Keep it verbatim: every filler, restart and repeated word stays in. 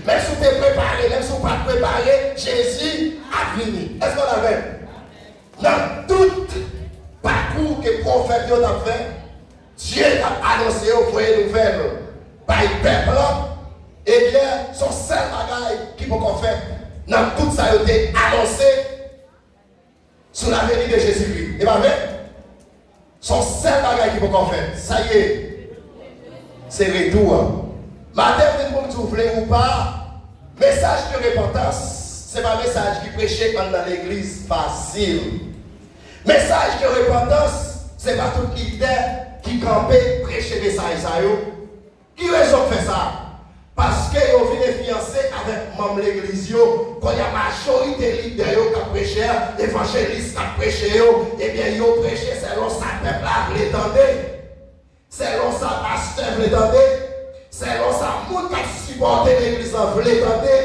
Menm si w te prepare, menm si w pa t prepare, Jezi ap vini. Èske w la avè m? Nan tout pakou ke pwofèt yo t ap fè, Dye t ap anonse yo, voye nouvèl bay pèp lan, ebyen, se yon sèl bagay ki poko fèt nan tout sa yo te anonse sou la venue de Jésus-Christ. E pa vre? Se yon sèl bagay ki poko fèt. Sa ye? Se retou an. Maten, m vin pou m di w, vle ou pa, mesaj de repantans, se pa mesaj ki preche anndan legliz fasil. Mesaj de repantans, se pa tout lidè ki kanpe preche mesaj sa yo. Ki rezon k fè sa? Paske yo vin enfliyanse avèk manm legliz yo. Kounye a, majorite lidè yo k ap preche a, evanjelis k ap preche yo, ebyen, yo preche selon sa pèp la vle tande. Selon sa pastè vle tande. Selon sa moun k ap sipòte legliz lan vle tande.